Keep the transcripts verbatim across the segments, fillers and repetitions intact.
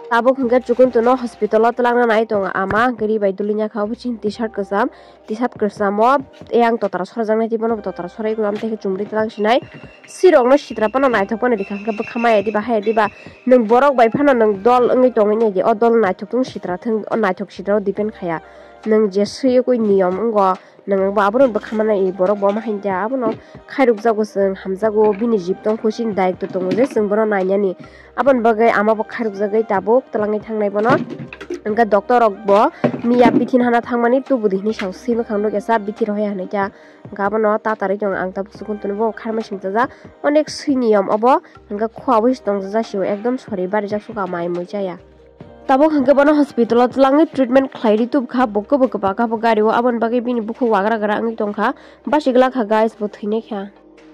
Tabuk hwnkhe Chukuntuno hospital o twlangna nai tongo ama, hwnkhe ri bai duli nya kha, obo chini T-shirt kwcham, T-shirt kwcham o eyang totara sorjaknai, tei bono bo totara sorai, amtwi khe chumri twlang sinai. Sirokno sitra phano naithok phano rikha, hwnkhe bwkha maya diba haya diba, nwng borok bai phano nwng dol wngwi tongwi nai di, o dol naithok tong sitra thwng, o naithok sitra o depend khaya, nwng je swi ukui niyom wngo. Nwng bo abono bwkha mana i borok bo ma hain ja abono khairok jago, chwng hamjago, bini jib tong khusin daitw tongo je chwng bono nainani. Aboni bagwi ama bo khairok jagwi tabuk twlangwi thangnai bono. Hwnkhe doctor rok bo miya bithi hana thangmani tubudi hinwi sao swi mwkhang nukya cha bithi rohya hinwi kya. Hwnkhe abono tatarwi tongo ang tabuk Chukuntuni bo kharmai singcha ja onek swi niyom obo hwnkhe khua bai se tong ja sio ekdom sori barijak suka mai mui chaya. Tabuk hwnkhe bono hospital o twlangwi treatment khlai ri tubkha, bo kwbwi kwbakha bo gari o, aboni bagwi bini bukhuk wagra gra wngwi tongkha, basi glak kha guys, bo thwinai kha.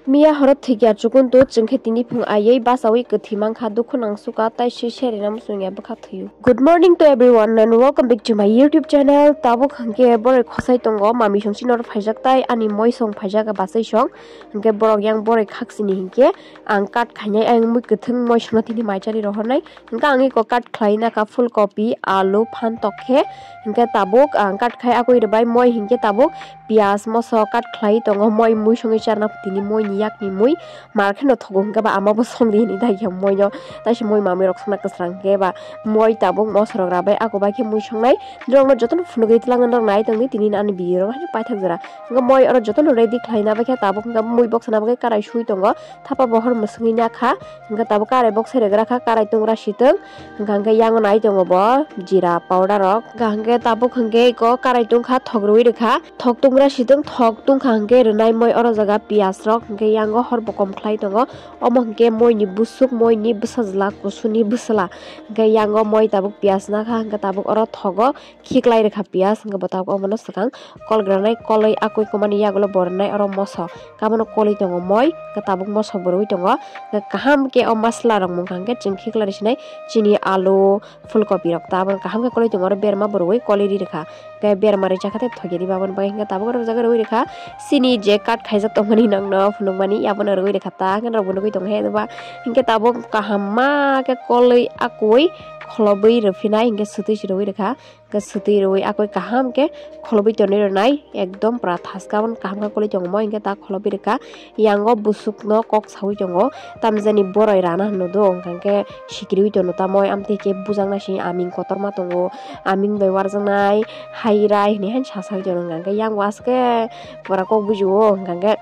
Miya horo thwikya Chukuntu, chwngkhe tini phung aiwi bachaui kwthwi mankha, dukhu nang suka, tai swi serina muchungya bwkha thwio. Good morning to everyone and welcome back to my YouTube channel. Tabuk hwnkhe boroi khosai tongo, mami song chini oro phaijak tai ani moi song phaijak bachai song, hwnkhe borok yang boroi khaksini hinkhe ang cut khainai, ayang mui kwthwng moi songno tini mai chari rohornai. Hwnkhe ang iko cut khlaina kha phulkopi, alu, phan tok khe. Hwnkhe tabuk ang cut khai akui rwbai moi, hwnkhe tabuk piyaj, moso cut khlai tongo, moi mui songwi charna tini moi ni yak ni mui. Mar kheno thogo hwnkhe ba ama bo songdi hinwi dagi moi no. Taisi moi mami rok songna kwsrang hwnkhe ba moi tabuk moso rok rabai ako bai khe mui songnai. Norok no jotono phunugwi twlangna norok nai tongdi tini ani video rok haino paithak jora. Hwnkhe moi oro jotono ready khlaina bai khe tabuk hwnkhe mui boksa na bagwi karai sui tongo. Thapa bohor mwswngwi nya kha, hwnkhe tabuk karai bok sai rwgra kha, karai tungra sitwng, hwnkha hwnkhe yango nai tongo bo jira powder rok, hwnkha hwnkhe tabuk hwnkhe iko karai tungkha, thok rwui rwkha, thok tungra sitwng, thok tungkha hwnkhe rwnai moi oro jaga piyaj rok, hwnkhe yango hor bo kom khlai tongo, omo hwnkhe moi ni busuk, moi ni bwsajla, kusu ni bwsla, hwnkhe yango moi tabuk piyaj nakha, hwnkhe tabuk oro thogo, khiklai rwkha piyaj, hwnkhe bo tabuk omono swkang kol granai kolwi akui kwmani yagulo bo rwnai oro moso. Kabono kolwi tongo moi, hwnkhe tabuk moso bo rwui tongo. Hwnkhe kaham khe o masla rok mungkha hwnkhe chwng khiklai rw sinai chini alu, phulkopi rok ta abono kaham khe kolwi tongo, oro berma bo rwui kolwi ri rwkha. Hwnkhe berma rwui chakha tei thokya diba aboni bagwi hwnkhe tabuk oro o jaga rwui rwkha. Chini je cut khaijak tongmani nokno phunukmani abono rwui rwkha ta hwnkhe norok bo nugui tongo he ba. Hwnkhe tabuk kaham ma khe kolwi akui kholobwi rwphinai hwnkhe swtwi se rwui rwkha. Hwnkhe swtwi rwui akoi kaham khe kholobwi tonwi rwnai, ekdom pura thaska abono kaham khe kolwi tongo, hwnkhe ta kholobwi rwkha. Yango busukno kok saui tongo, tamjani boroi rana hwnwi do, hwnkhe sikirwi tono tamo, amtwi khe bujaknai sini aming kotorma tongo, aming bai warjaknai, hai rai hinwi haino sasaui tono, hwnkhe yango aswk khe pura kok bujio, hwnkhe.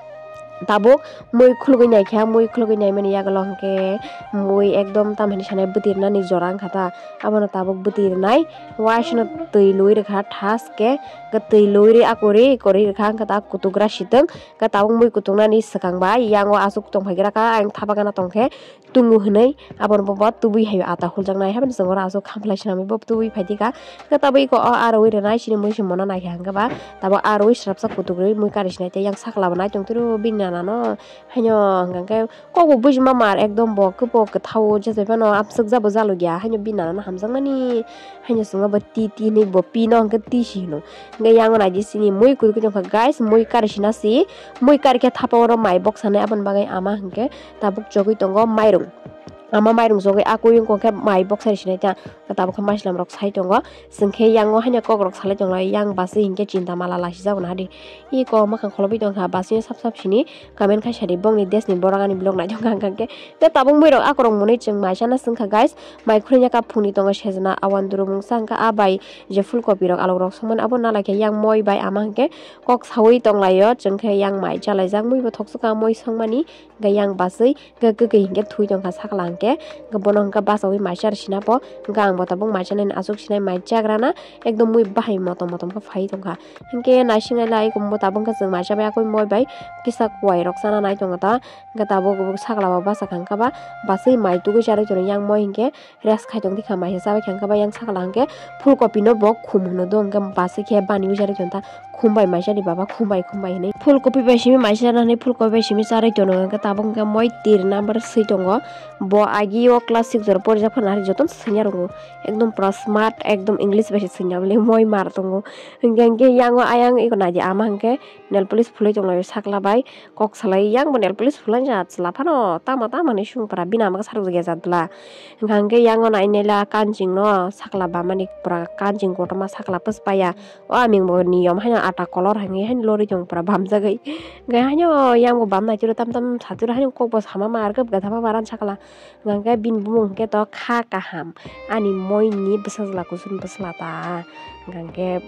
Tabuk mui khulugwi naikha, mui khulugwi naimani yagulo hwnkhe mui ekdom tamhinwi sanai bwtwi rwnani jora wngkha ta, abono tabuk bwtwi rwnai. Waisano twi lui rwkha thaske, hwnkhe twi lui ri akurwi kwrwi rwkha, hwnkhe ta kutugra sitwng, hwnkhe tabuk mui kutuknani swkang bai yango aswk tongphaigra kha, ayang thapa gana tongkhe. Tungo hwnwi abono bo tubui hai ata huljaknai, haibani chwng oro aswk khamlai swnamwi bo tubui phaidi kha. Hwnkhe tabuk iko o arwi rwnai chini mui se mono naikha hwnkhe ba tabuk arwi srapsa kutuk rwi mui kari sinai tei yang sakla bo nai tongtwiro bini nanano haino hwnkhe kokbo bujima mar ekdom bo kwbo kwthao jesa phano amswk jabo jalogya haino bini nanano hamjakmani haino chwngno bo titi hinwi bo pino hwnkhe tisi hino. Hwnkhe yango naidi chini mui kwrwi tongkha guys, mui kari sina si, mui kari khe thapa oro mai bok sanai aboni bagwi ama hwnkhe tabuk chogwi tongo mairung. Ama mairung chogwi akui wngkha khe mai bok sai sinai ta, tabuk khe maichwlam rok sai tongo. Chwng khe yango haino kok rok salai tonglai, yang bachwi hinkhe chinta mala laisijak nahadi. Iko mwkhang kholobwi tongkha, bachwi sap sap sini comment khai sadi bongni desni borok ani vlog nai tongkha hwnkha khe. Tei tabuk mui rok akorok mwnwi chwng mai chana chwngkha guys, mai khurui ya kha phungni tongo sejna awan duru mungsa hwnkha a bai je phulkopi rok alok rok songmani abo nalai khe yang moi bai ama hwnkhe kok saui tonglaio, chwng khe yang mai chalaijak mui bo thoksuka moi songmani. Hwnkhe yang bachwi hwnkhe kwkwi hwnkhe thwi tongkha sakla hwnkhe, hwnkhe bono hwnkhe bachaui mai char sina po, hwnkhe ang bo tabuk mai chanani achuk sinai mai chagrana ekdom mui bahai motom motom khe phai tongkha. Hwnkhe naising lai kumbo tabuk hwnkhe chwng mai chabai akui moi bai kisa kuwai rok chana nai tongo ta, hwnkhe tabuk sakla bo bachakha hwnkhe ba bachwi mai tugui charwi tongo yang moi hwnkhe. Rest khai tong dikha mai se chabai kha hwnkhe ba yang sakla hwnkhe phulkopi no bo khum hwno do hwnkhe bachwi khe bani ujari tong ta Khumbai maisani baba, khumbai khumbai hinwi. Phulkopi bai simi maisa nani phulkopi bai simi charwi tono, hwnkhe tabuk hwnkhe moi tir number swi tongo. Bo agi o class six jora porijak phano hari jotono swngya rongo. Ekdom pura smart, ekdom English bai se swngya bole moi mar tongo. Hwnkhe hwnkhe yango ayang eko naidi ama hwnkhe nail polish phulwi tonglaio sakla bai. Kok salai yang bo nail polish phulanja chwla phano tama tama hinwi sung pura bini ama khe sarok jagya jat bwla. Hwnkha hwnkhe yango nai naila kanching no sakla bamani pura kanching kotorma sakla pwspaya. O aming bo niyom haino ata kolor hinwi haino lori tong pura bamjagwi. Hwnkhe haino yang bo bam nai tiro tam tam sa tiro haino kok bo sama ma arwkhe bwkha sama ma ran sakla. Hwnkha hwnkhe bini bumung hwnkhe to kha kaham. Ani moi ni bwsajla kuchuk bwsla ta. Hwnkha hwnkhe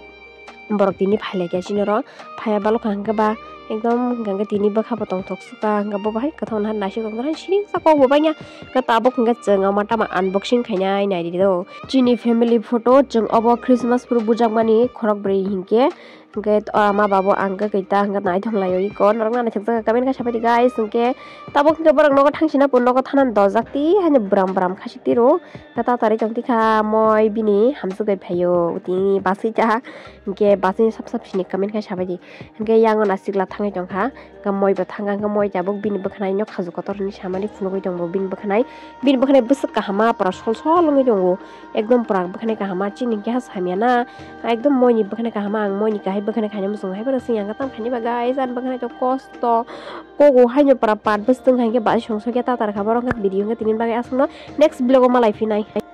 borok tini phailaikha chini oro. Phaiya balokha hwnkhe ba ekdom hwnkha hwnkhe tini bwkha bo tongthok sukha hwnkhe bo bahai kwthang naisik tongthok hai siring sa kok bo bangya. Hwnkhe tabuk hwnkhe chwng ama tama unboxing khainai naidi do. Chini family photo chwng obo Christmas phuru bujakmani khorok brwi hinkhe. Hwnkhe o ama babo ang khe koi ta hwnkhe naithok laio iko norok nana thokjak comment khe sabaidi guys hwnkhe tabuk hwnkhe borok nogo thangsina pun nogo thanani dojak ti haino bwram bwram khasik tiro. Hwnkhe tatari tong tikha moi bini hamswk bai phaio tini basui ta hwnkhe basui sap sap sini comment khe sabaidi hwnkhe yango nasikla thangwi tongkha. Hwnkhe moi bo thangkha, hwnkhe moi tabuk bini bwkhanai no khajok kotor hinwi samani phunugwi tongo bini bwkhanai. Bini bwkhanai bwswk kaham ma pura sol sol wngwi tongo. Ekdom pura bwkhanai kaham ma chini keha samya na. Ekdom moi ni bwkhanai kaham ma, ang moi ni kahai bwkhanai khaina muchungo, hai phano swngya hwnkhe tamo khaini ba guys, ani bwkhanai to kosto. Kogo haino pura pat bwswk hwnkhe ba song song khe tatar kha borok hwnkhe video hwnkhe tini bagwi aswkno next vlog o malai phinai.